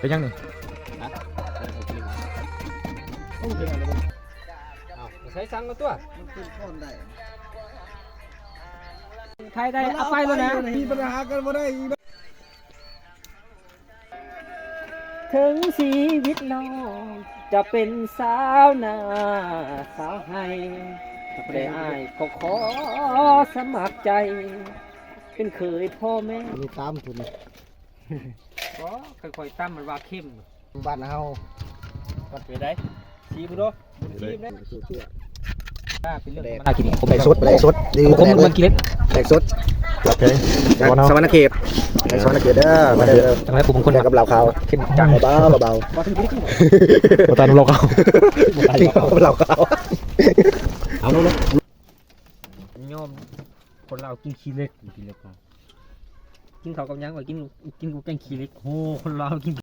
ປັນຫຍັງນີ້? ຮະ? ເອົາ ໃຊ້ສັງເອົາຕົວະ ມັນຂຶ້ນຄອນໄດ້ ໃຜໄດ້ເອົາໄປໂລດນະ ມີບັນຫາກັນບໍ່ໄດ້ອີກ. ເຖິງຊີວິດນ້ອງຈະເປັນຊາວນາຊາວໄຮ່ ແຕ່ອ້າຍກໍຂໍສະໝັກໃຈ ເປັນເຂີຍພໍ່ແມ່ ອັນນີ້ຕຳພຸ້ນນະ ບໍ່ ຄ່ອຍໆຕຳ ມັນວ່າເຄັມ ບ້ານເຮົາ ວັດເປັນໃດ ຊີມເບິ່ງດູ ຊີມເດ້ ອ່າ ເປັນເລື່ອງທຳມະດາ ກິນນີ້ ແປງສົດ ແປງສົດ ດີ ແປງສົດ ແປງສົດ ໂອເຄ ສະຫວັນນະເຂດ ສະຫວັນນະເຂດເດີ ມາເດີ ຈັ່ງໃດຜູ້ບາງຄົນ ແຕ່ກັບເຫຼົ້າຂາວ ເຂັ້ມຈັດ ເບົາໆ ບໍ່ຕາຍນຳເຫຼົ້າຂາວ ເຫຼົ້າຂາວ ເອົາລົງ ຍອມ ຄົນລາວກິນຂີ້ເຫຼັກ ກິນເຫຼັກ ກິນເຂົ້າກັບຫຍັງ ຂ້ອຍກິນ ກິນກັບແກງຂີ້ເຫຼັກ ໂຫ ຄົນລາວກິນ